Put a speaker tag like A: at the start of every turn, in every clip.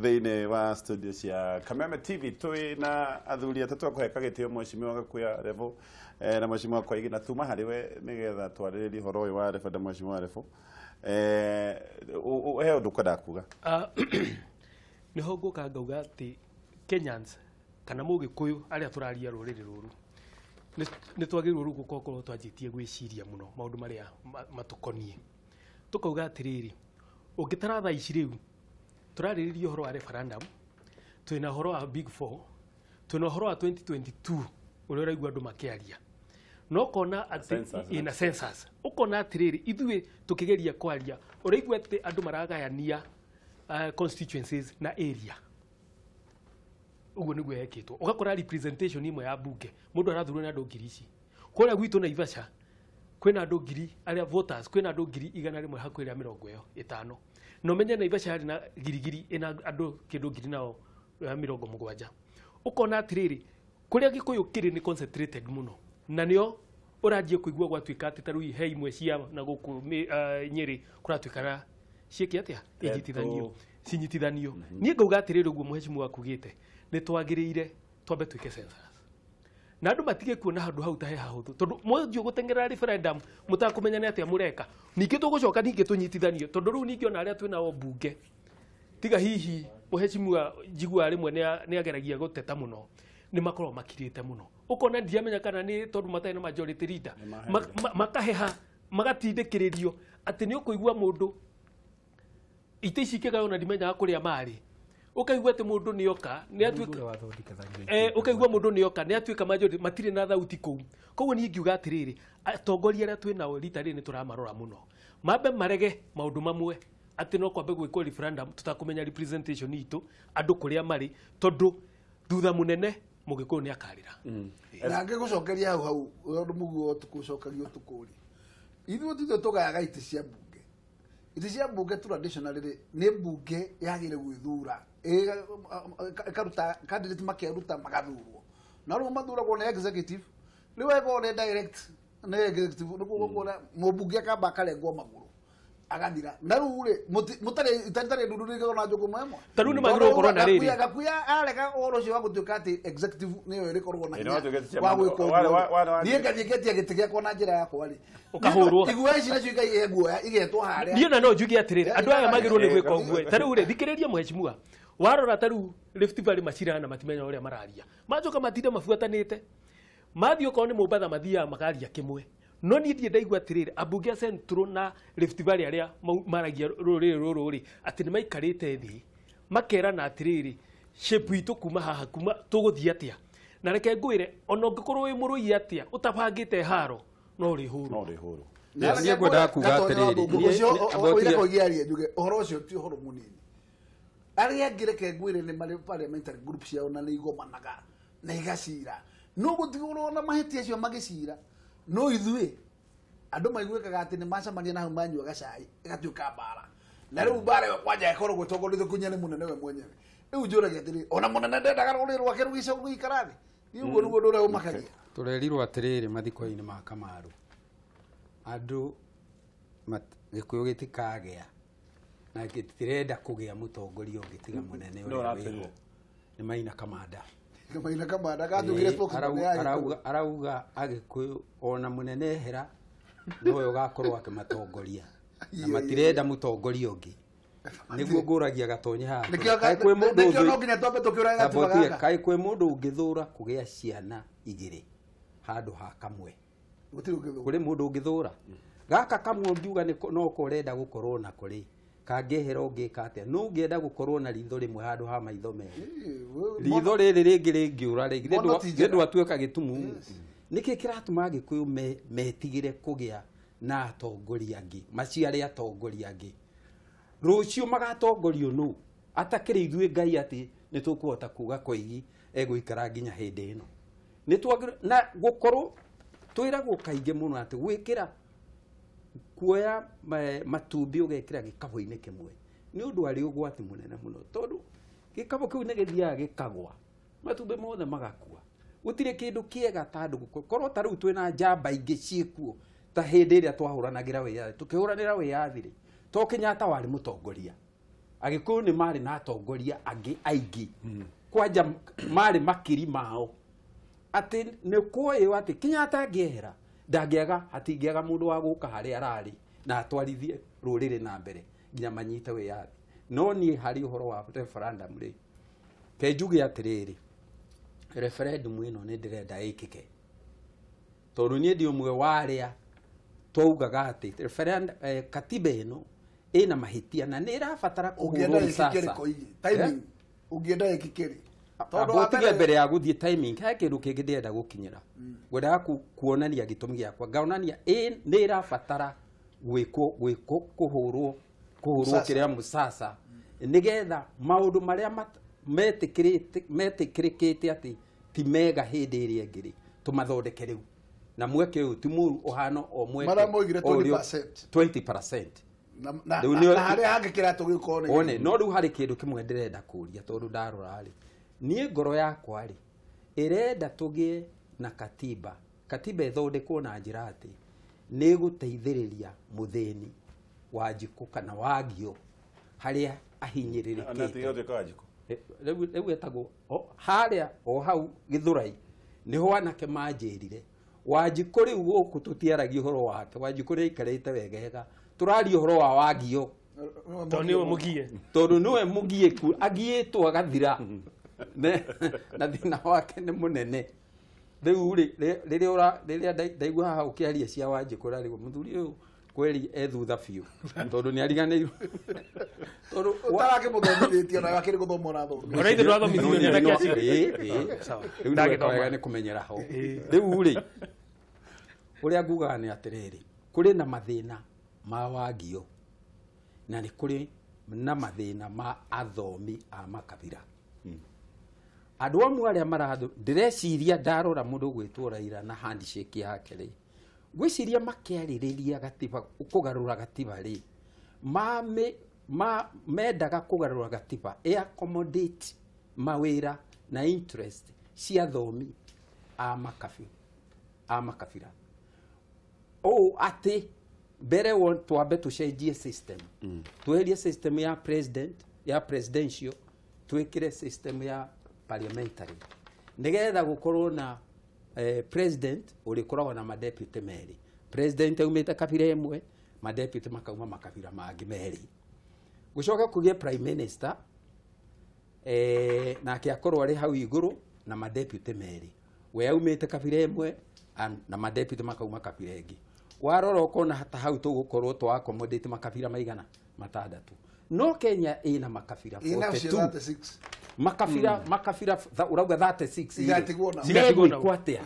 A: Thĩinĩ wa studio cia Kameme TV twĩ na athuri atatũ akũheka gĩtĩo, Mheshimiwa Gakuya Revo na Mheshimiwa Koigi, na tuma harĩ we nĩgetha twarĩrĩrie ũhoro ũyũ wa referendum. Mheshimiwa Revo, he ũndũ ũkwendaga kuga?
B: Ah, nĩho ngũka ngauga atĩ Kenyans kana Mũgĩkũyũ arĩa tũraria rũrĩrĩ rũrũ nĩ twagĩrĩirwo rĩu gũkorwo twanjĩtie gwĩciria mũno maũndũ marĩa matũkoniĩ, tũkauga atĩrĩrĩ, ũngĩtara thaa ici rĩu tũrarĩrĩria ũhoro wa referendum, twĩna ũhoro wa Big Four, twĩna ũhoro wa 2022 ũrĩa ũraigua andũ makĩaria, no ũkona atĩ
A: Census,
B: ĩna census, ũkona atĩrĩrĩ, ithuĩ tũkĩgeria kwaria ũraigua atĩ andũ maragayania constituencies na area. Ũguo nĩguo yekĩtwo, ũgakora representation imwe ya bunge mũndũ arathurwo nĩ andũ 10,000 ici. Kũrĩa gwitũ Naivasha kwĩna andũ ngiri arĩa voters, kwĩna andũ 100,000 hakuhĩ rĩa 50, na ũmenye Naivasha yarĩ na girigiri ĩna andũ kĩndũ ngiri nao 70. Ũkona atĩrĩrĩ, kũrĩa Gĩkũyũ kĩrĩ nĩ concentrated mũno, na nĩo ũranjia kũigua gwatuĩka atĩ ta rĩu he imwe cia na gũkũ Nyĩrĩ kũratuĩka na ciĩke atĩa, inyitithanio, cinyitithanio. Niĩ ngauga atĩrĩrĩ, ũguo mũhecimu wakugĩte, nĩ twagĩrĩire twambe twĩke census na andũ matige kuona handũ hau ta he hahũthũ, tondũ mwanjia gũteng'erera referendum mũtakũmenya nĩ atĩa mũreka. Ningĩ tũgũcoka ningĩ tũnyitithanio, tondũ rĩu ningĩ ona arĩa twĩ nao mbunge, tiga hihi mũhecimiwa njiguaga rĩmwe nĩ ageragia gũteta mũno, nĩ makoragwo makirĩte mũno. Ũkona ndiramenya kana nĩ tondũ matarĩ na majority leader. Makaheha, magatindĩkĩrĩrio atĩ nĩ ũkũigua mũndũ itĩ ici ikĩgaywo na ndimenyaga kũrĩa marĩ, ũkaigua atĩ mũndũ nĩ oka nĩ atuĩka
C: ũrĩa wathondekithagia
B: ũkaigua mũndũ nĩ oka nĩ atuĩka majority, matirĩ na thauti kũu. Koguo niĩ ngiuga atĩrĩrĩ, atongoria arĩa twĩ nao rita rĩrĩ nĩ tũramarora mũno, mambe marege maũndũ mamwe atĩ no kwambe gwĩkwo referendum tũtakũmenya representation itũ andũ kũrĩa marĩ, tondũ thutha mũnene Mũgĩkũyũ nĩ akarĩra.
D: Na ngĩgũcokeria hau hau ũndũ mũguo ũtukũ ũcokagia ũtukũ rĩ, ithuĩ titũ tũgayaga itĩ cia mbunge. Itĩ cia mbunge traditionally rĩ, nĩ mbunge yagĩrĩire gwĩthura, ĩkaruta candidate, makeruta, magathurwo, na rĩu mathuragwo nĩ executive. Rĩu ĩkorwo nĩ direct nĩ executive, nĩguo gũkuona mũmbunge akamba akarengwo magũrũ agathira. Na rĩu rĩ, mũtarĩ itarĩ ndundu rĩngĩ na njũngũma ĩmwe.
B: Ta rĩu nĩ magĩrĩirwo gũkorwo na rĩrĩ.
D: Gakuya arega ũhoro ũcio wa gũtuĩka atĩ executive nĩyo ĩrĩkoragwo na
A: Ĩ, no
D: hinya
A: tuge ti
D: wa gwĩka ũguo. Niĩ ngathiĩ ngetia gĩtĩ gĩakwa na njĩra yakwa rĩ,
B: Ũkahũrwo.
D: Igua ici nacio ikaihe guoya igetwo harĩa.
B: Niĩ na no njuge atĩrĩrĩ, andũ aya magĩrĩirwo nĩ gwĩka ũguo. Ta rĩu rĩ, thikĩrĩria mũhecimiwa, warora ta rĩu Rift Valley macirana, matimenya ũrĩa mararia, macoka matinda mabuatanĩte, mathiĩ okorwo nĩ Mombatha mathiaga makaria kĩmwe. No niĩ ndirĩ ndaigua atĩrĩrĩ, ambunge a Central na Rift Valley arĩa maragia rũrĩrĩ rũrũ rĩ, atĩ nĩ maikarĩte thĩ makerana atĩrĩrĩ, shape itũ kuma haha kuma tũgũthiĩ atĩa. Na reke ngwĩre, ona ũngĩkorwo wĩ mũrũi atĩa ũtabangĩte haro, no ũrĩhũrwo.
A: No rĩhũrwo.
D: Na
E: Niĩ ngwendaga kuuga
D: Gatonya wa
E: atĩrĩrĩ,
D: Mbũngũ, ũcio
E: amba
D: ũira
E: ũtige-
D: koigia njuge ũhoro ũcio ti ũhoro mũnini. Arĩa angĩ reke ngwĩre nĩ marĩ parliamentary group ciao na nĩ igomanaga na igacira, no gũtigũrwo na mahĩtia acio magĩcira. No ithuĩ andũ maiguĩkaga atĩ nĩ macemania na hau manyua gacai, ĩgatuĩka mbara, na rĩu mbara ĩyo kwanja ĩkoragwo ĩtongoretio kunya nĩ mũnene we mwenyewe. Rĩu njũragia atĩrĩrĩ, ona mũnene ndendaga rũrĩrĩ rwake rũgĩikara thĩ? Niĩ ũguo nĩguo ũndũ ũrĩa ũmakagia.
E: Tũrerirwo atĩrĩrĩ, mathiko-inĩ ma Kamaru, andũ Gĩkũyũ gĩtikagĩa na gĩtirenda kũgĩa mũtongoria ũngĩ tiga mũnene
A: Nĩ
E: ũrĩa
A: ũratwĩrire.
E: wĩho nĩ Maina Kamanda.
D: Maina Kamanda gatuĩkire spokesman ya Gĩkũyũ.
E: Arauga Agĩkũyũ ona mũnene ehera nowe ũgakorwo akĩmatongoria na matirenda mũtongoria ũngĩ. Nĩguo ngũragia Gatonye haha.
D: Nĩkĩo
E: Kaĩ kwĩ mũndũ
D: nĩkĩo no nginya twambe tũkĩũrage gatiba
E: Kambotie,
D: gaka.
E: kaĩ kwĩ mũndũ ũngĩthũra kũgĩa ciana igĩrĩ handũ ha kamwe?
D: Gũtirĩ ũngĩthũra.
E: Kũrĩ mũndũ ũngĩthũra gaka kamwe ũngiuga no ko ũrenda gũkorwo nako rĩ, kangĩehera ũngĩka atĩa? No ũngĩenda gũkorwo na ritho rĩmwe handũ ha maitho merĩ? Ritho rĩrĩ rĩngĩ rĩngĩũra rĩ,
D: Mono ti njega.
E: githĩ ndwatuĩka gĩtumumu? Nĩkĩ kĩratũma Agĩkũyũ metigĩre kũgĩa na atongoria angĩ, maciare atongoria angĩ? Rũciũ magatongorio nũ atakĩrĩ ithuĩ? Ngai atĩ nĩ tũkũhota kuga Koigi egũikara nginya hĩndĩ ĩno nĩ twagĩrĩirwo na gũkorwo twĩragwo kaingĩ mũno atĩ gwĩkĩra kuoya matumbĩ ũgekĩra gĩkabũ-inĩ kĩmwe nĩ ũndũ arĩ ũgwati mũnene mũno, tondũ gĩkabũ kĩu nĩ gĩthiaga gĩkagwa, matumbĩ mothe magakua. Gũtirĩ kĩndũ kĩega ta andũ korwo ta rĩu twĩna njamba ingĩ ciĩkuo ta hĩndĩ ĩrĩa twahũranagĩra wĩyathi, tũkĩhũranĩra wĩyathi rĩ, to Kenyatta warĩ mũtongoria. Agĩkũyũ nĩ marĩ na atongoria angĩ aingĩ kwanja marĩ makiri mao atĩ nĩ kũĩyo atĩ Kenyatta angĩehera ndangĩaga hatingĩaga mũndũ wa gũka harĩa ararĩ na atwarithie rũrĩrĩ na mbere nginya manyite wĩyathi. No niĩ harĩ ũhoro wa referendum rĩ, ke njuge atĩrĩrĩ, referendum ĩno nĩ ndĩrenda ĩkĩke tondũ niĩ ndĩ ũmwe wa arĩa twaugaga atĩ referendum katiba ĩno ĩna mahĩtia na nĩ ĩrabatara
D: Ũngĩenda
E: kũhũrwo
D: ĩkĩke rĩ
E: msasa.
D: Koigi? Timing. Ũngĩenda ĩkĩke rĩ? Tondũ
E: Amba
D: wa
E: ũtige
D: mbere-
E: mbere ya gũthiĩ timing he kĩndũ kĩngĩ ndĩrenda gũkinyĩra. Ngwendaga kuonania gĩtũmi gĩakwa, ngaonania nĩ ĩrabatara gwĩkwo gwĩkwo kũhũrwo
D: Mũsasa.
E: kĩrĩa mũsasa nĩgetha maũndũ marĩa metĩkĩrĩkĩte atĩ ti mega hĩndĩ ĩrĩa ĩngĩ rĩ tũmathondeke rĩu na mweke ũyũ ti mũru ũhana o mweke
D: Marĩa moigire
E: o ũrĩa-
D: 20%.
E: 20%.
D: Na na
E: Rĩu
D: na
E: nĩ-
D: harĩa hangĩ kĩratũ gĩkorwo nĩ
E: one no rĩu harĩ kĩndũ kĩmwe ndĩrenda kũria tondũ ndarora rĩ niĩ ngoro yakwa rĩ ĩrenda tũgĩe na katiba. Katiba ĩthondekwo na njĩra atĩ nĩ ĩgũteithĩrĩria mũthĩni wa njikũ kana wa ngio harĩa
A: Na tiga
E: ahinyĩrĩrĩkĩte.
A: ũtuĩka wa njikũ.
E: Rĩu etagwo harĩa o hau Gĩthũrai nĩho anake manjĩrire Wanjikũ rĩu gũkũ tũtiaragia ũhoro wake. Wanjikũ nĩ aikarĩte wegega, tũraria ũhoro wa Wangio
B: Tondũ nĩwe mũgie.
E: tondũ nĩwe mũgiĩku agiĩtwo agathira na thĩna wake nĩ mũnene. Rĩu rĩ rĩrĩa rĩrĩa ndaigua haha ũkĩaria cia Wanjikũ rarigwo mũthuri ũyũ kweri e thutha biũ tondũ nĩ ariganĩirwo tondũ
D: Ũtarakĩmũthomithĩtie ona akĩrĩ gũthoma ũrathomithia.
B: Ona ithuĩ tũrathomithio nĩ anake acio.
E: Rĩu
B: Sawa.
E: nĩ
B: Ndagĩthoma.
E: wega nĩ kũmenyera ho. Rĩu rĩ ũrĩa ngugaga nĩ atĩrĩrĩ, kũrĩ na mathĩna ma Wangio na nĩ kũrĩ na mathĩna ma athomi a makabira. Andũ amwe arĩa maratho ndĩreciria ndarora mũndũ gwĩtwo Raila na handshake yake rĩ, ngwĩciria makĩarĩrĩria gatiba kũgarũra gatiba rĩ, mendaga kũgarũra gatiba ĩ accommodate mawĩra na interest cia athomi a makabira. Ũũ atĩ mbere twambe tũcenjie system, tweherie system ya president ya presidential twĩkĩre system ya parliamentary nĩgetha gũkorwo na president ũrĩkoragwo na madeputy merĩ. President aumĩte kabira ĩmwe, madeputy makauma makabira mangĩ merĩ. Gũcoke kũgĩe prime minister nake akorwo arĩ hau igũrũ na madeputy merĩ, we aumĩte kabira ĩmwe na madeputy makauma kabira ĩngĩ. Warora ũkona ta hau tũgũkorwo twa accommodate makabira maigana matandatũ. No Kenya ĩna makabira
D: Ĩna ũcio
E: 42.
D: 36.
E: Makabira makabira ũrauga 36
D: Igatigwo nao.
B: Igatigwo nao.
E: megwĩkwo atĩa?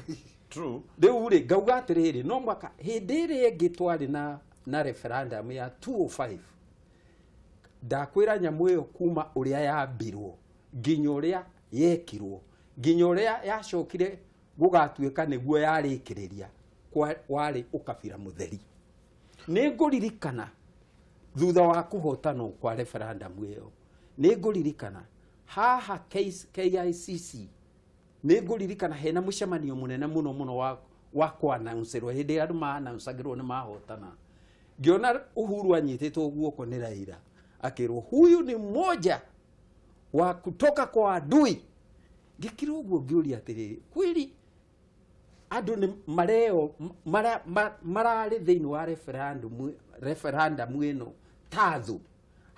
A: True.
E: Rĩu rĩ ngauga atĩrĩrĩ, no mwaka hĩndĩ ĩrĩa ĩngĩ twarĩ na referendum ya 205 ndakwĩra nyamũ ĩyo kuma ũrĩa yambirwo nginya ũrĩa yekirwo nginya ũrĩa yacokire gũgatuĩka nĩguo yarĩkĩrĩria warĩ ũkabira mũtheri. Nĩ ngũririkana thutha wa kũhotanwo kwa referendum ĩyo, nĩ ngũririkana haha KICC, nĩ ngũririkana hena mũcemanio mũnene mũno mũno wa kũ-announcerwo hĩndĩ ĩrĩa andũ ma-announcagĩrwo nĩ mahotana. Ngĩona Uhuru anyitĩtwo guoko nĩ Raila akĩrwo huyu ni mmoja wa kutoka kwa adui. Ngĩkira ũguo ngĩũria atĩrĩrĩ, kweli andũ nĩ mareo mararĩ thĩinĩ wa referendum ĩno tathu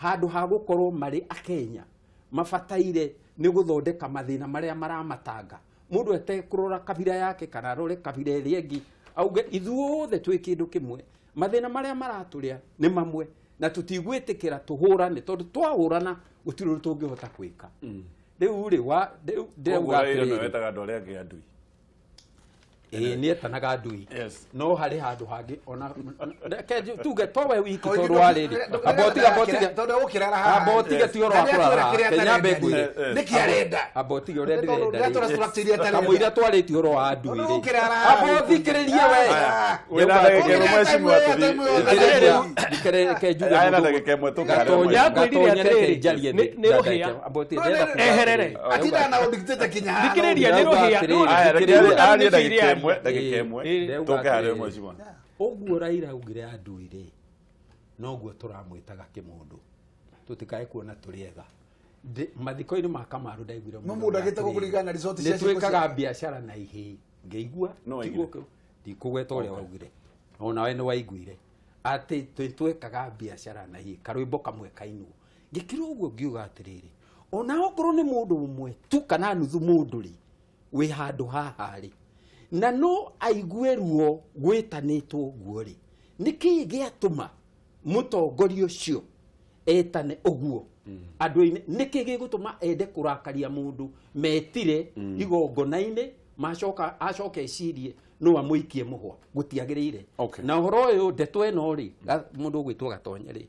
E: handũ ha gũkorwo marĩ akenya mabataire nĩ gũthondeka mathĩna marĩa maramatanga. Mũndũ etekũrora kabira yake kana arore kabira ĩrĩa ĩngĩ auge ithuothe twĩ kĩndũ kĩmwe, mathĩna marĩa maratũrĩa nĩ mamwe na tũtigwĩtĩkĩra tũhũrane tondũ twahũrana gũtirĩ ũndũ tũngĩhota gwĩka. Rĩu rĩ rĩu ndĩrauga
A: Koguo Raila nĩwe
E: atĩrĩrĩ,
A: wetaga andũ arĩa angĩ andui.
E: Ĩĩ nĩ etanaga andui.
A: Yes.
E: No harĩ handũ hangĩ ona reke tuge towe wiki tondũ wa rĩrĩ. Amba ũtige, amba ũtige.
D: Tondũ ũgũkĩrara haha.
E: Amba ũtige ti ũhoro wa kũrara haha. Kenya ambe ngwĩre.
D: Nĩkĩ arenda?
E: Amba ũtige ũrĩa
D: Tondũ
E: ndĩrenda
D: ndatũra
E: rĩ.
D: structure iria atarenda.
E: Kamũira twarĩtie ũhoro wa andui
D: Tondũ
E: rĩ.
D: ũgũkĩrara haha.
E: Amba ũthikĩrĩrie we.
A: Wĩna ndagĩka ĩmwe mheshimiwa tũthiĩ.
E: Reke njuge
A: Aya na
E: mũndũ-
A: ndagĩka ĩmwe tũkare
E: Gatonya-
A: mheshimiwa.
B: Ndakwĩrire
E: Gatonya reke
B: atĩrĩrĩ,
E: njarie
B: nĩ rũhĩa.
E: Amba ũtige, ndĩrenda kuga
B: Eherere.
E: atĩrĩrĩ.
D: Atinda na ũndictate kinya haha.
B: Thikĩrĩria, nĩ rũhĩa.
E: Atĩrĩrĩ,
A: Aya, reke
E: thikĩrĩria.
A: arie ndagĩka ĩmwe, ndagĩka
E: Ĩĩ,
A: ĩmwe.
E: ndĩrauga
A: Tũke harĩ
E: atĩrĩrĩ.
A: mheshimiwa.
E: Ũguo Raila augire andui rĩ, noguo tũramwĩtaga kĩmũndũ. Tutikae kuona tũrĩ ega. Mathiko-inĩ ma Kamaru ndaiguire
D: No mũndũ agĩtagwo kũringana na result cia
E: nĩ twĩkaga biacara na ihĩĩ ngĩigua ndikũgweta ũrĩa waugire onawe nĩ waiguire atĩ twĩkaga biacara na ihĩĩ karwĩmbo kamwe kainwo ngĩkĩra ũguo ngiuga atĩrĩrĩ ona okorwo nĩ mũndũ ũmwe tu kana nuthu mũndũ rĩ wĩ handũ haha rĩ na no aigue ruo gwĩtanĩtwo ũguo rĩ nĩkĩĩ gĩatũma mũtongoria ũcio etane ũguo andũ-inĩ nĩkĩ gĩgũtũma ende kũrakaria mũndũ metire igongona-inĩ macoka acoke ecirie no amũikie mũhwa gũtiagĩrĩire. Na ũhoro ũyũ ndeto ĩno rĩ mũndũ ũgwĩtwo Gatonye rĩ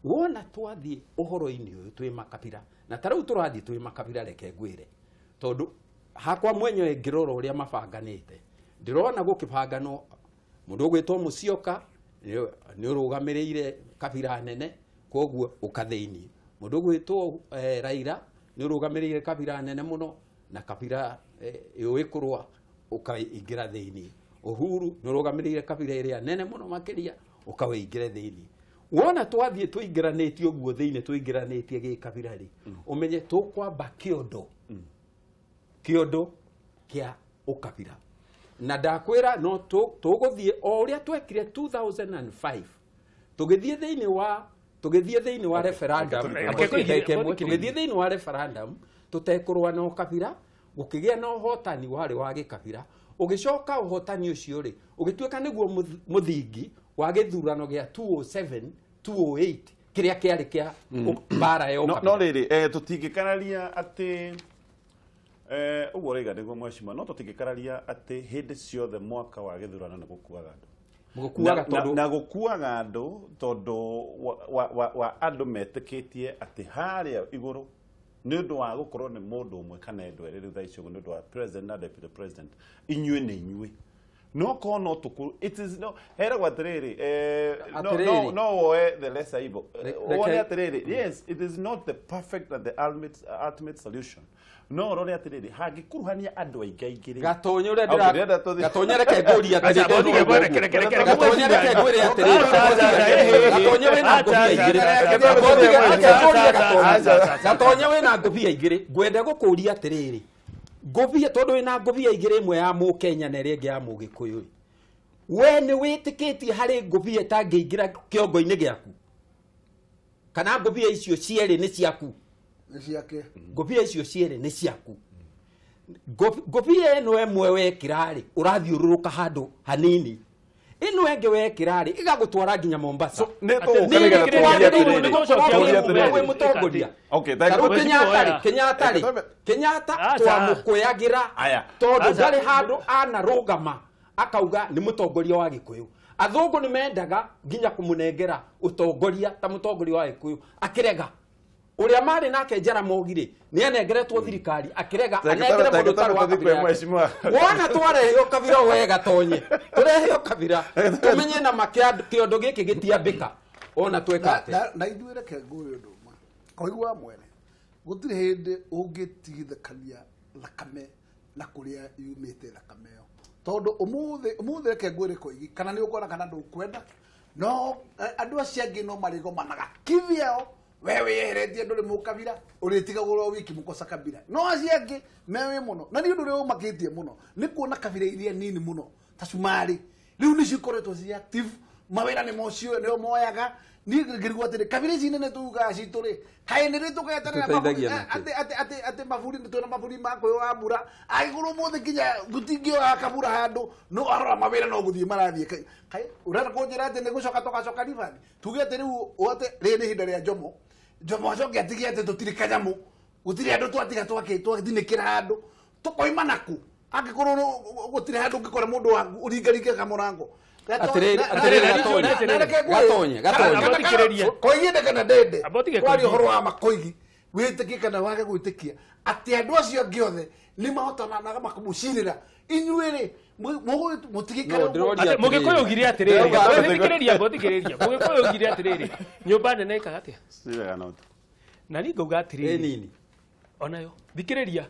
E: wona twathiĩ ũhoro-inĩ ũyũ twĩ makabira na ta rĩu tũrathiĩ twĩ makabira reke ngwĩre tondũ hakwa mwenyewe ngĩrora ũrĩa mabanganĩte ndĩrona gũkĩbanganwo mũndũ ũgwĩtwo Musyoka nĩ ũrũgamĩrĩire kabira nene koguo ũka thĩinĩ mũndũ ũgwĩtwo Raila nĩ ũrũgamĩrĩire kabira nene mũno na kabira yũĩ kũrũa ũkaingĩra thĩinĩ Uhuru nĩ ũrũgamĩrĩire kabira ĩrĩa nene mũno makĩria ũkawĩingĩre thĩinĩ wona twathiĩ tũingĩranĩtie ũguo thĩinĩ tũingĩranĩtie gĩkabira rĩ ũmenye tũkwamba kĩondo kĩondo kĩa ũkabira na ndakwĩra no tũgũthiĩ o ũrĩa twekire 2005 tũgĩthiĩ thĩinĩ wa referendum tũgĩthiĩ thĩinĩ wa referendum tũtekũrũa na ũkabira gũkĩgĩa na ũhotani warĩ wa gĩkabira ũgĩcoka ũhotani ũcio rĩ ũgĩtuĩka nĩguo mũthingi wa gĩthurano gĩa 207 208 kĩrĩa kĩarĩ kĩa mbara ya ũkabira.
A: No rĩrĩ tũtingĩkararia atĩ ũguo ũraiga nĩguo mheshimiwa no tũtingĩkararia atĩ hĩndĩ ciothe mwaka wa gĩthurano nĩ gũkuaga andũ na gũkuaga andũ tondũ wa andũ metĩkĩtie atĩ harĩa igũrũ nĩ ũndũ wa gũkorwo nĩ mũndũ ũmwe kana andũ erĩ rĩu thaa ici ũguo nĩ ũndũ wa president na deputy president inyuĩ nĩ inyuĩ no korwo no tũkũ it is no heragwo atĩrĩrĩ no woe the lesser evil wone atĩrĩrĩ yes it is not the perfect and the ultimate solution no rore atĩrĩrĩ hangĩkuruhania andũ aingĩ aingĩ rĩ
E: Gatonye ũrĩa ndĩra Gatonye reke ngũrie atĩrĩrĩ Gatonye reke ngwĩre atĩrĩrĩ Gatonye wĩna ngũbia igĩrĩ Gatonye wĩna ngũbia igĩrĩ ngwenda gũkũria atĩrĩrĩ ngũbia tondũ wĩna ngũbia igĩrĩ ĩmwe ya mũkenya na ĩrĩa ĩngĩ ya mũgĩkũyũ we nĩ wĩtĩkĩtie harĩ ngũbia ĩtangĩingĩra kĩongo-inĩ gĩaku kana ngũbia icio cierĩ nĩ ciaku ngũbia icio cierĩ nĩ ciaku ngũbia ĩno ĩmwe wekĩra rĩ ũrathiũrũrũka handũ hanini ĩno ĩngĩ wekĩra rĩ ĩgagũtwara nginya Mombasa wĩ mũtongoria tarĩu Kenyatta twamũkũyagĩra tondũ ndarĩ handũ anarũgama akauga nĩ mũtongoria wa Gĩkũyũ athũngũ nĩ mendaga nginya kũmũnengera ũtongoria ta mũtongoria wa Gĩkũyũ akĩrega ũrĩa marĩ nake Jaramogi rĩ nĩ anengeretwo thirikari akĩrega anengere mũndũ ũtarĩ wa kabira yake wona twareheo kabira we Gatonye tũreheo kabira tũmenye na kĩondo gĩkĩ gĩtiambĩka ona tweka atĩa
D: na ithuĩ reke ngũrie ũndũ ũmwe koigua mwene gũtirĩ hĩndĩ ũngĩtigithũkania thakame na kũrĩa yumĩte thakame ĩyo tondũ ũmũthĩ reke ngwĩre Koigi kana nĩ ũkuona kana ndũkwenda no andũ acio angĩ no marĩgomanaga kivyao wewe yeheretie ndũrĩ mũkabira ũrĩtigagwo wiki mũkosa kabira no acio angĩ mewe mũno na nĩ ũndũ ũrĩa ũmakĩtie mũno nĩ kuona kabira iria nini mũno ta Cumarĩ rĩu nĩcio ikoretwo ci active mawĩra nĩ mocio nĩo moyaga niĩ ngĩrigwo atĩrĩ kabira ici nene tugaga citũ rĩ kaĩ nĩ rĩ tũgeterera atĩ maburi nĩ twĩna maburi ma kwĩyoa mbura angĩkorwo ũmũthĩ nginya gũtingĩoya kabura handũ no arora mawĩra no gũthiĩ marathiĩ kaĩ ũrenda kũnjĩra atĩ nĩ gũcoka tũgacoka ribathi tuge atĩ rĩu atĩ rĩrĩ nĩ ihinda rĩa Jomo Jomo acoke atige atĩ tũtirĩ kanyamũ gũtirĩ andũ twatiga twathinĩkĩra handũ tũkoima nakũ angĩkorwo gũtirĩ handũ ũngĩkora mũndũ waku ũringaringe kamũrango
E: Gatonye
D: Koigi kana ndende kwaria ũhoro wa makoigi wĩtĩkie kana wage gwĩtĩkia atĩ andũ acio angĩ othe nĩ mahotanaga makamũcirĩra inyuĩ rĩ mũtigĩkare
B: Mũgĩkũyũ ugire atĩrĩrĩ thikĩrĩria Mũgĩkũyũ ugire atĩrĩrĩ nyũmba nene ĩkaga atĩa na niĩ ngauga atĩrĩrĩ
E: nini
B: onayo thikĩrĩria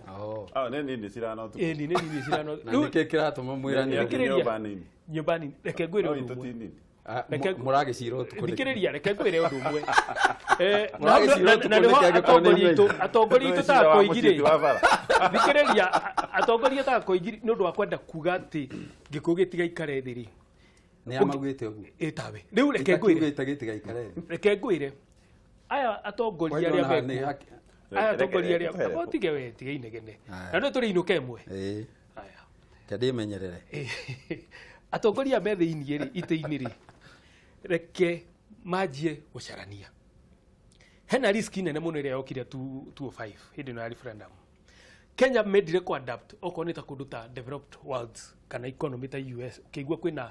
A: nĩ nini cirana ũtukũ
B: ĩĩ nĩ nini cirana
E: na nĩkĩ kĩratũma mwĩrane
B: nyũmba nini nyũmba nini reke ngwĩre ũndũ ũmwe
E: Mũragĩcira ũtukũ.
B: Thikĩrĩria reke ngwĩre ũndũ ũmwe. Na nĩho atongoria aitũ ta Koigi rĩ. Thikĩrĩria atongoria ta Koigi nĩ ũndũ wa kwenda kuga atĩ Gĩkũyũ gĩtigaikare thĩ rĩ.
E: Nĩ amaugĩte ũguo.
B: Ĩtawe. Rĩu reke ngwĩre.
E: Gĩtigaikare thĩ.
B: Reke ngwĩre. Aya atongoria arĩa mekuo. Aya atongoria arĩa otige we tige inegene. Na nĩ tũrĩ inũka ĩmwe.
E: Ĩĩ. Aya. Kĩndĩmenyerere.
B: Atongoria me thĩinĩ rĩ itĩ-inĩ rĩ reke manjie gũcarania. Hena risk nene mũno ĩrĩa yokire 2005 hĩndĩ ĩno ya referendum. Kenya mendire ku adapt okorwo nĩ ta kũndũ ta developed worlds kana economy ta US ũkĩigua kwĩna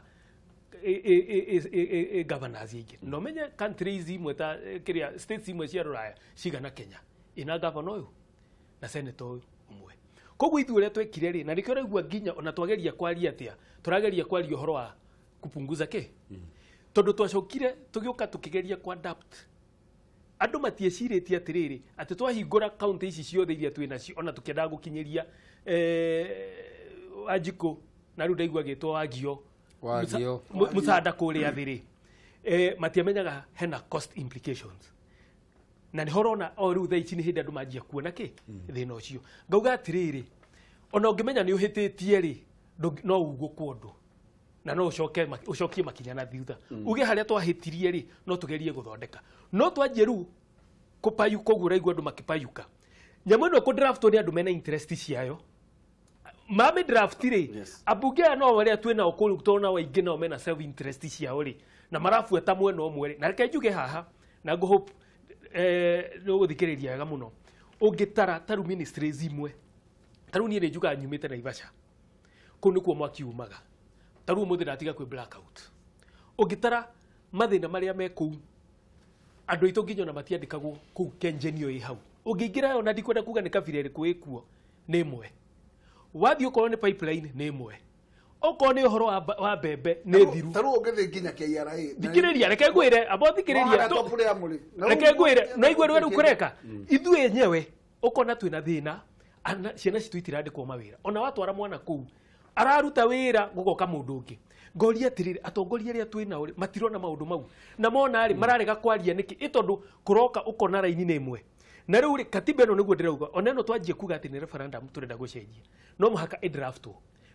B: governors ingĩ. No menye countries imwe ta kĩrĩa states imwe cia Rũraya cigana Kenya ina governor ũyũ na senator ũyũ ũmwe. Koguo ithuĩ ũrĩa twekire rĩ na nĩkĩo ũraigua nginya ona twageria kwaria atĩa tũrageria kwaria ũhoro wa kupunguza kĩ tondũ twacokire tũgĩũka tũkĩgeria ku adapt andũ matiecirĩtie atĩrĩrĩ atĩ twahingũra kaunti ici ciothe iria twĩ nacio ona tũkĩendaga gũkinyĩria Wanjikũ na rĩu ndaigua agĩtwo Wagio Mũsanda kũrĩa thĩ rĩ matiamenyaga hena cost implications na nĩho ũrona o rĩu thaa ici nĩ hĩndĩ andũ manjia kuona kĩ thĩna ũcio. Ngauga atĩrĩrĩ ona ũngĩmenya nĩ ũhĩtĩtie rĩ no ugũkwo ũndũ na no ũcoke ũcokie makinya na thutha uge harĩa twahĩtirie rĩ no tũgerie gũthondeka no twanjie rĩu kũpayuka ũguo ũraigua andũ makĩpayuka nyamũ ĩno kũdraftwo nĩ andũ mena interest ciayo mame draft rĩ ambunge aya no arĩa twĩ nao kũu tona aingĩ nao mena self interest ciao rĩ na marabuata mwena ũmwe rĩ na reke njuge haha na ngũ hope nĩ ũgũthikĩrĩria wega mũno ũngĩtara ta rĩu ministries imwe ta rĩu niĩ nĩ njugaga nyumĩte Naivasha kũu nĩkuo mwaki umaga ta rĩu ũmũthĩ ndatiga kwĩ blackout ũngĩtara mathĩna marĩa me kũu andũ aitũ nginya ona matiandĩkagwo kũu kenjenio ĩ hau ũngĩingĩra yo na ndikwenda kuga nĩ kabira ĩrĩkũ ĩkuo nĩ ĩmwe wathiĩ okorwo nĩ pipeline nĩ ĩmwe okorwo nĩ ũhoro wa mbembe nĩ thiru
D: ta rĩu ũngĩthiĩ nginya KRA
B: thikĩrĩria reke ngwĩre amba thikĩrĩria reke ngwĩre no igue rĩu kũreka ithuĩ enyewe ũkona twĩna thĩna ciana citũ itirandĩkwo mawĩra ona watwara mwana kũu araruta wĩra gũgoka mũndũ ũngĩ ngoria atĩrĩrĩ atongoria arĩa twĩ nao rĩ matirona maũndũ mau na mona rĩ mararega kwaria nĩkĩ ĩ tondũ kũroka ũkona raini nĩ ĩmwe na rĩu rĩ katiba ĩno nĩguo ndĩrauga ona ĩno twanjie kuga atĩ nĩ referendum tũrenda gũcenjia no mũhaka ĩdraftwo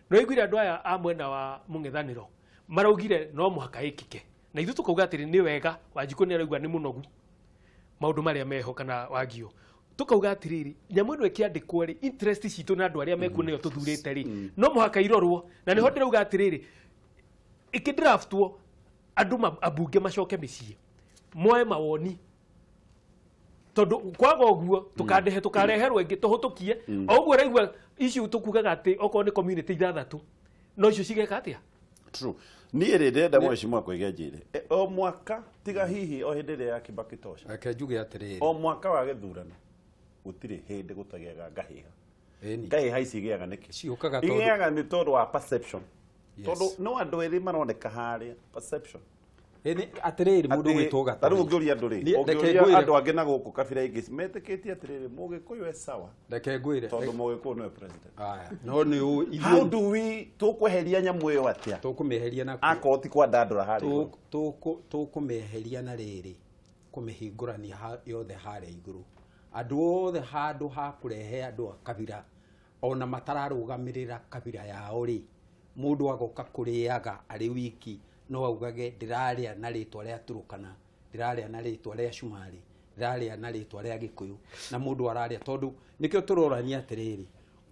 B: no iguire andũ aya a mwena wa mũng'ethanĩro maraugire no mũhaka ĩkĩke na ithuĩ tũkauga atĩrĩ nĩ wega Wanjikũ nĩ araigua nĩ mũnogu maũndũ marĩa meho kana Wagio tukauga atiriri nyamũ ĩno ĩkĩandĩkwo rĩ interest citũ na andũ arĩa mekuo nĩyo tũthurĩte rĩ no mũhaka irorwo na nĩho ndĩrauga atĩrĩrĩ ĩkĩdraftwo andũ ambunge macoke mĩciĩ moe mawoni tondũ kwaga ũguo tũkandehe tũkareherwo ĩngĩ tũhũtũkie o ũguo ũraigua icio tũkugaga atĩ okorwo nĩ community ithathatũ no icio cigeka atĩa.
A: True. Niĩ rĩ ndĩrenda mheshimiwa Koigi njĩre o mwaka tiga hihi o hĩndĩ ĩrĩa ya Kibaki tosha
E: reke njuge atĩrĩrĩ
A: o mwaka wa gĩthurano gũtirĩ hĩndĩ gũtagĩaga ngahĩha. Ngahĩha ici igĩaga nĩkĩ?
E: Ciũkaga tondũ
A: igĩaga nĩ tondũ wa perception. Tondũ no andũ erĩ maroneka harĩa perception.
E: Ĩni atĩrĩrĩ mũndũ ũgwĩtwo Gatoni.
A: Ta rĩu ũngĩũria andũ rĩ, ũngĩũria andũ angĩ na gũkũ kabira ingĩ metĩkĩtie atĩrĩrĩ Mũgĩkũyũ e sawa.
E: Reke ngwĩre.
A: Tondũ Mũgĩkũyũ nĩwe president.
E: Aya. No nĩ ũũ
A: how do we tũkweheria nyamũ ĩyo atĩa?
E: Tũkũmĩeheria na
A: akorwo ti kwandandũra harĩa.
E: Tũkũmĩeheria na rĩrĩ kũmĩhingũrania yothe harĩa igũrũ. Andũ othe handũ ha kũrehe andũ a kabira ona matararũgamĩrĩra kabira yao rĩ mũndũ agoka kũrĩaga arĩ wiki no augage ndĩrarĩa na rĩtwa rĩa Turukana ndĩrarĩa na rĩtwa rĩa Cumarĩ ndĩrarĩa na rĩtwa rĩa Gĩkũyũ na mũndũ ararĩa tondũ nĩkĩo tũrorania atĩrĩrĩ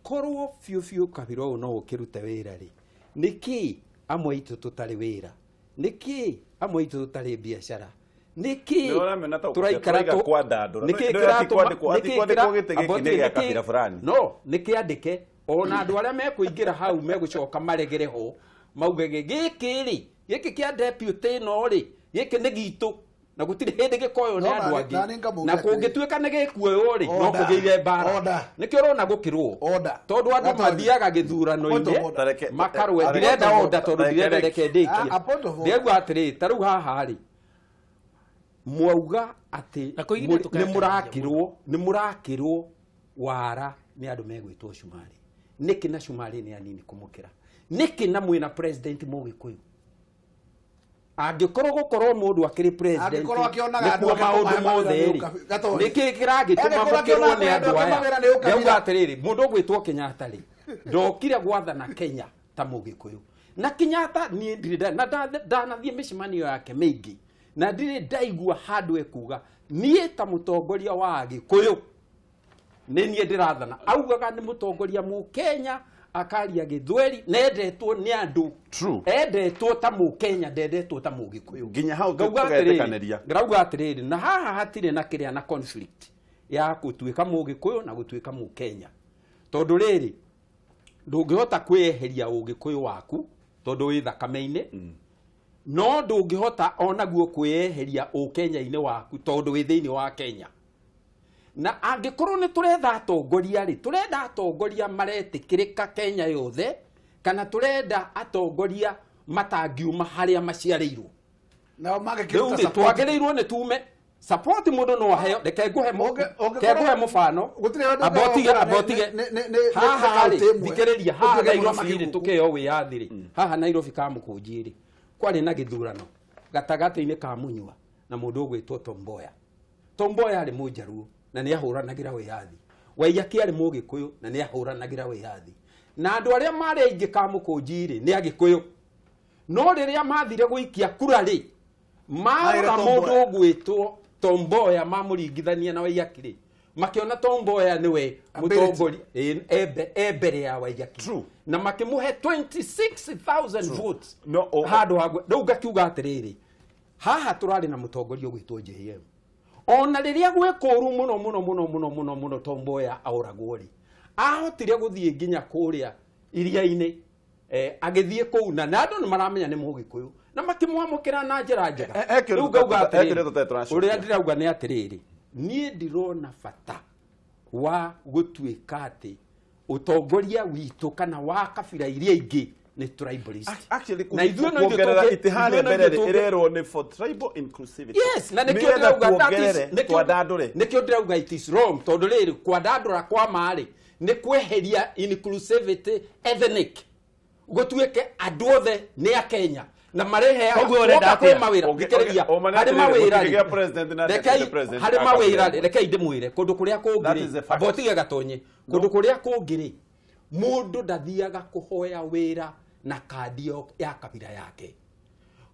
E: korwo biũ biũ kabira ũyũ no ũkĩrute wĩra rĩ nĩkĩ amwe aitũ tũtarĩ wĩra nĩkĩ amwe aitũ tũtarĩ biacara niki
A: turaikara kwandandũra niki gĩtĩ gĩkĩ nĩ gĩa kabira fulani
E: no nĩkĩandĩke ona andũ arĩa mekũingĩra hau megũcoka maregere ho maugage gĩkĩ rĩ gĩkĩ kĩa deputy ĩno rĩ gĩkĩ nĩ gitũ na gũtirĩ hĩndĩ gĩkoywo nĩ andũ angĩ na kũngĩtuĩka nĩ gĩkuoywo rĩ no kũgĩire mbara nĩkĩo ũrona gũkĩrwo tondũ andũ mathiaga gĩthurano-inĩ makarũe ndirenda order tondũ ndirenda reke ndĩkie ndĩraigua atĩrĩ ta rĩu haha rĩ mwauga atĩ nĩ mũrakĩrwo wara nĩ andũ megwĩtwo Cumarĩ nĩkĩ na Cumarĩ nĩ anini kũmũkĩra nĩkĩ na mwĩna president Mũgĩkũyũ Angĩkorwo gũkorwo mũndũ akĩrĩ president nĩkuo maũndũ mothe rĩ, nĩkĩ kĩragĩtũma mũkĩrwo nĩ andũ aya? Ndauga atĩrĩrĩ, mũndũ ũgwĩtwo Kenyatta rĩ, ndokire gwathana Kenya ta mũgĩkũyũ. Na Kenyatta niĩ ndirĩ na ndanathiĩ mĩcemanio yake mĩingĩ na ndirĩ ndaigua handũ ekuga niĩ ta mũtongoria wa Agĩkũyũ nĩ niĩ ndĩrathana. Augaga nĩ mũtongoria mũkenya, akaria gĩthweri, na endetwo nĩ andũ. Endetwo ta mũkenya, ndendetwo ta mũgĩkũyũ.
A: Nginya hau tũgetĩkanĩria.
E: Ngauga atĩrĩrĩ, na haha hatirĩ na kĩrĩa na conflict ya gũtuĩka mũgĩkũyũ na gũtuĩka mũkenya. Tondũ rĩrĩ, ndũngĩhota kwĩyeheria ũgĩkũyũ waku tondũ wĩ thakame-inĩ, no ndũngĩhota onaguo kwĩyeheria ũkenya-inĩ waku tondũ wĩ thĩinĩ wa Kenya. Na angĩkorwo nĩ tũretha atongoria rĩ, tũrenda atongoria maretĩkĩrĩka Kenya yothe, kana tũrenda atongoria matangiuma harĩa maciarĩirwo?
D: Nao magĩkĩruta support.
E: Twagĩrĩirwo nĩ tume support mũndũ no aheo. Reke ngũhe mũbano. Abotige haha rĩ, thikĩrĩria, haha Nairobi rĩ, tũkĩheo wĩyathi rĩ, haha Nairobi Kamũkũnji rĩ, kwarĩ na gĩthurano gatagatĩ-inĩ ka Munyua na mũndũ ũgwĩtwo Tom Mboya. Tom Mboya arĩ mũnjaruo na nĩ ahũranagĩra wĩyathi. Waiyaki arĩ mũgĩkũyũ na nĩ ahũranagĩra wĩyathi. Na andũ arĩa marĩ aingĩ Kamũkũnji rĩ nĩ Agĩkũyũ. No rĩrĩa mathire gũikia kura rĩ, marora mũndũ ũgwĩtwo Tom Mboya mamũringithania na Waiyaki rĩ, makĩona Tom Mboya nĩwe mũtongoria e mbere ya Waiyaki, na makĩmũhe 26,000 votes handũ ha. Rĩu ngakiuga atĩrĩrĩ, haha tũrarĩ na mũtongoria ũgwĩtwo JM. Ona rĩrĩa gwĩ kũũru mũno mũno mũno mũno mũno mũno Tom Mboya aũragwo rĩ, ahotire gũthiĩ nginya kũrĩa iria-inĩ, agĩthiĩ kũu na andũ nĩ maramenya nĩ mũgĩkũyũ na makĩmwamũkĩra na njĩra njega. Rĩu ngauga atĩrĩrĩ, ũrĩa ndĩrauga nĩ atĩrĩrĩ, niĩ ndirona bata wa gũtuĩka atĩ ũtongoria witũ kana wa kabira iria ingĩ nĩ tribalist.
A: Actually, na ithuĩ no kuongerera itĩ harĩa mbere ĩrerwo nĩ for tribal inclusivity.
E: Yes, na nĩkĩo ndĩrauga that is, nĩkĩo ndĩrauga it is wrong, tondũ rĩrĩ kwandandũra kwa marĩ nĩ kweheria inclusivity ethnic, gũtuĩke andũ othe nĩ a Kenya na mareheaga kwĩ mawĩra. Thikĩrĩria, harĩ mawĩra rĩ, harĩ mawĩra rĩ, rekei ndĩmwĩre kũndũ kũrĩa kũngĩ rĩ, amba ũtige Gatonye, kũndũ kũrĩa kũngĩ rĩ, mũndũ ndathiaga kũhoya wĩra na kandi ya kabira yake.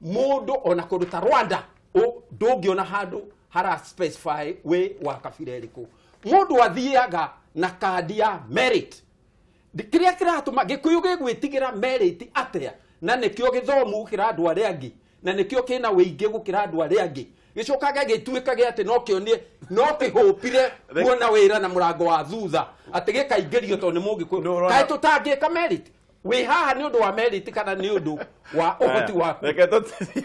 E: Mũndũ ona kũndũ ta Rwanda ndũngĩona handũ hara specify wĩ wa kabira ĩrĩkũ. Mũndũ athiaga na kandi ya merit. Kĩrĩa kĩratũma Gĩkũyũ gĩgwĩtigĩra merit atĩa? Na nĩkĩo gĩthomu gũkĩra andũ arĩa angĩ, na nĩkĩo kĩna wĩingĩ gũkĩra andũ arĩa angĩ. Gĩcokaga gĩtuĩka gĩa atĩ no kĩonie, no kĩhũpire kuona wĩra na mũrango wa thutha, atĩ gĩkaingĩrio tondũ nĩ mũgĩkũyũ. Kaĩ tũtangĩka merit? Wĩ haha nĩ ũndũ wa merit kana nĩ ũndũ wa ũhoti waku?
A: Reke tũtithie.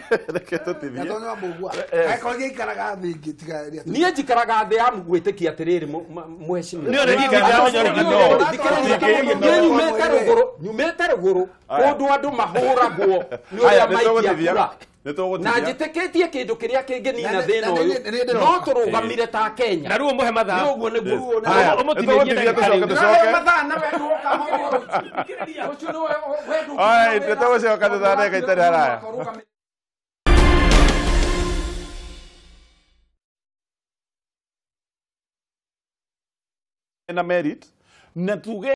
D: Gatonye wa Mbũgua, angĩkorwo gĩikaraga thĩ ĩngĩ tiga ĩrĩa.
E: Niĩ njikaraga thĩ ya gwĩtĩkia atĩrĩrĩ, mũhecimiwa. Niĩ nyumĩte rũgũrũ kũndũ andũ mahũragwo nĩ ũrĩa maikia kura. Na njĩtĩkĩtie kĩndũ kĩrĩa kĩngĩnina thĩna ũyũ, no tũrũgamire ta Kenya.
B: Na rĩu ũmũhe mathaa.
E: Nĩ ũguo nĩguo.
B: Ũmũtinĩrie ndagĩka rĩu.
E: Mathaa na we ndũka ũcio nĩwe we ndũka.
A: Aya, nĩtũgũcoka thutha wa ndagĩka itarĩ haraya. Na merit na tuge